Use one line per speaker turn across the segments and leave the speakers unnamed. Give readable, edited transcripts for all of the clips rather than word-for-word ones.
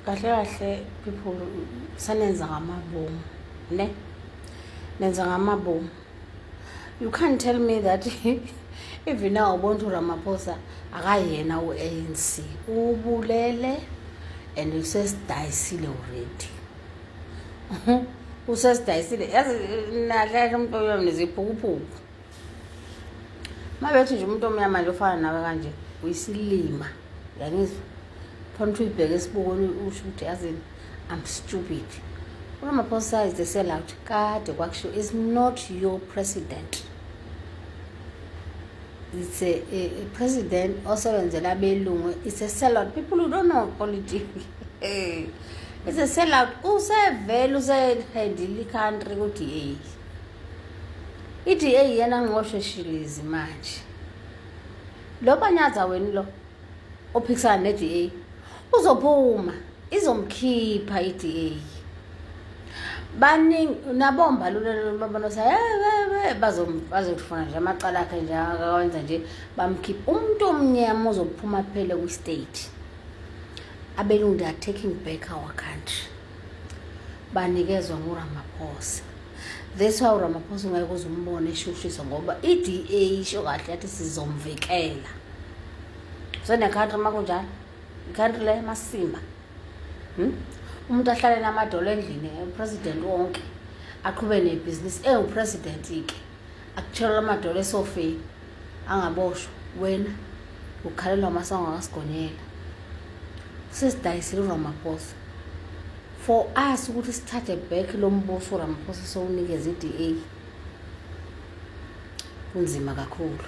Kahle kahle people, sanenza ngamabomu, ne nenza ngamabomu. You can't tell me that even now ubona ukuthi uRamaphosa akayena u-ANC, ubulele and usesidayisile already, usesidayisile. Yazi nahlahla umuntu omnyama neziphukuphuku, uma bethi nje umuntu omnyama nje ofana nawe kanje uyisilima, uyangizwa? Khona ukuthi uyibheke esibukweni usho ukuthi, yazini, I'm stupid. URamaphosa is the sellout. Kade kwakushiwo, is not your president, it's a president osebenzela abelungu. It's a sellout. People who don't know politics, it's a sellout. Usevele usehandile i-country ku-DA. I-DA yena ngqoshe shilizi manje. Lo banyaza wena lo ophikisana ne-DA uzophuma, izomkhipha i-DA. Baningi nabomba lula babona sa bazofuna nje amacala akhe nje akawenza nje, bamkhipha. Umuntu omnyama uzophuma phele kwi-state. Abelungu, they are taking back our country, banikezwa nguRamaphosa. That's why uRamaphosa ungeke uze umbone eshushiswa, ngoba i-DA isho kahle yathi sizomvikela. Sene-country uma kunjalo, i-country le masimba, Umuntu ahlale namadolo endlini, upresident wonke aqhube nebhizinisi ewupresident-ke, akutshelwa amadolo esofeni, angaboshwa. Wena ukhalelwa amasango akasigonyela. Sesidayisile uRamaphosa. For us ukuthi sithathe back lo mbuso uRamaphosa sowunikeza i-DA, kunzima kakhulu.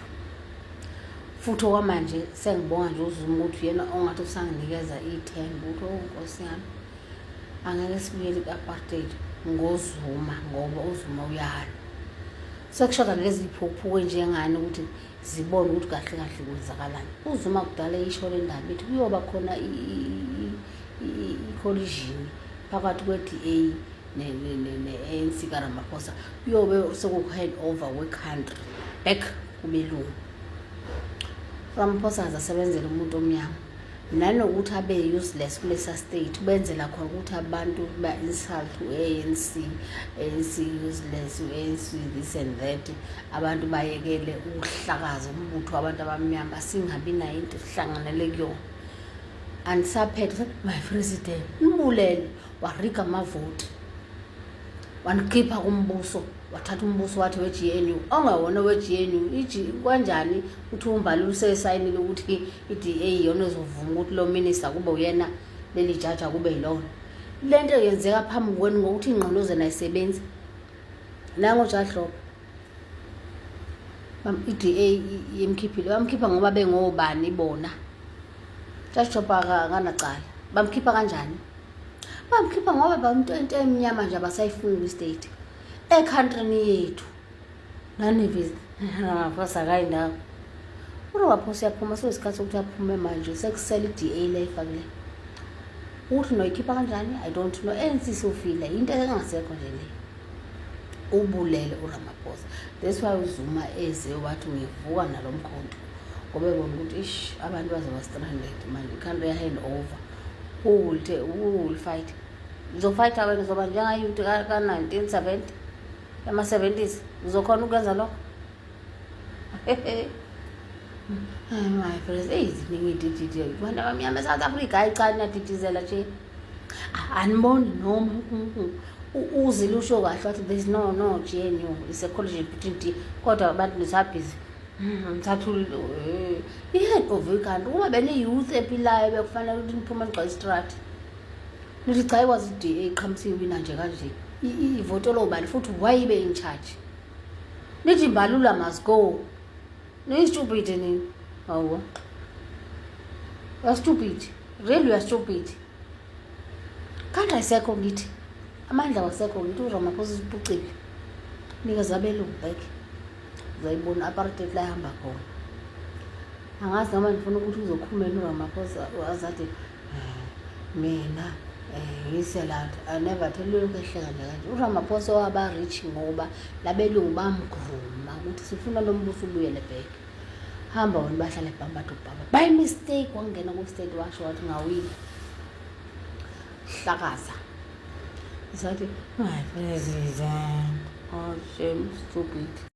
Futhi okwamanje sengibonga nje uZuma ukuthi uyena ongathi usanginikeza ithemba ukuthi, oh nkosi yami, angeke sibuyele ku-apartheid ngoZuma, ngoba uZuma uyalwa. Sekushoda lezi phukuphuku njengani ukuthi zibone ukuthi kahle kahle kwenzakalani. UZuma kudala eyisho le ndaba, ethi kuyoba khona i-collision phakathi kwe-DA ne-ANC kaRamaphosa, kuyobe seku-hand over we-country back kubelungu. Ramaphosa azasebenzela umuntu omnyama nanokuthi abe useless kulesa state, ubenzela khona ukuthi abantu ba-insult u-ANC, ANC useless, u-ANC this and that. Abantu bayekele ukuhlakaza umbutho wabantu abamnyama, singabi nayo into esihlanganele kuyona. Andisaphethe my president, nibulele, wariga amavoti, wanikhipha kumbuso, wathatha umbuso, wathi we-GNU ongewona we-GNU. Kanjani uthi uMbalula usesayinile ukuthi i-DA iyona ezovuma ukuthi lo minister kube uyena, leli jaji akube yilona? Le nto yenzeka phambi kwenu ngokuthi ingqondo zenu ayisebenzi. Nango Judge i-DA yemkhiphile, bamkhipha ngoba bengobani bona? Judge Shopa akanacala, bamkhipha kanjani? Bamkhipha ngoba bantu into emnyama nje abasayifuni kwi-state, ecountryni yethu. Nanivi Ramaphosa akayindawo. URamaphosa uyaphuma, sekuyisikhathi sokuthi aphume manje. Sekusele i-DA le ifakile ukuthi noyikhipha kanjani, I don't know. ANC sofile, into engasekho nje le. Ubulele uRamaphosa. That's why uZuma eze wathi ngivuka nalo mkhonto, ngoba ebona ukuthi ish, abantu bazoba stranded manje, i-country ya-hand over. Who will fight? Uzofighta wena? Uzoba njengayouth ka-1970, ema-70s? Uzokhona ukwenza lokho? My friends, eyi, ziningi iy'dididi abantu abamnyama e-South Africa. Hayi cha, niyadidizela nje, aniboni noma uzile usho kahle wathi there's no GNU, it's a collision between D, kodwa abantu nisabhizi ngithathula i-head of i-country. Uma bene-youth ephilayo, bekufanele ukuthi niphume nigcwale istrati, nithi cha, ikwazi i-DA iqhamusa iwina nje kanje, ivotelo ubani futhi why ibe in charge? Nithi Mbalula must go. Ni-stupid nini? Hawu, you are stupid, really, you are stupid. Kanti ayisekho ngithi amandla wasekho, ngithi uRamaphosa usiphucile, nikeza abelungu back. Uzayibona apartheid la ihamba khona. Angazi noma ngifuna ukuthi uzokhulumela uRamaphosa azathi mina ngiselapha. I never tell you, ehleka nje kanje. URamaphosa waba rich ngoba labelungu bamgruma ukuthi sifuna lo mbuso ubuyele back. Hamba wena, bahlale bhamba to bhamba. By mistake wangena ku-state, washo wathi ngawina. Wahlakaza. Sathi, my president. Oh, shame, stupid.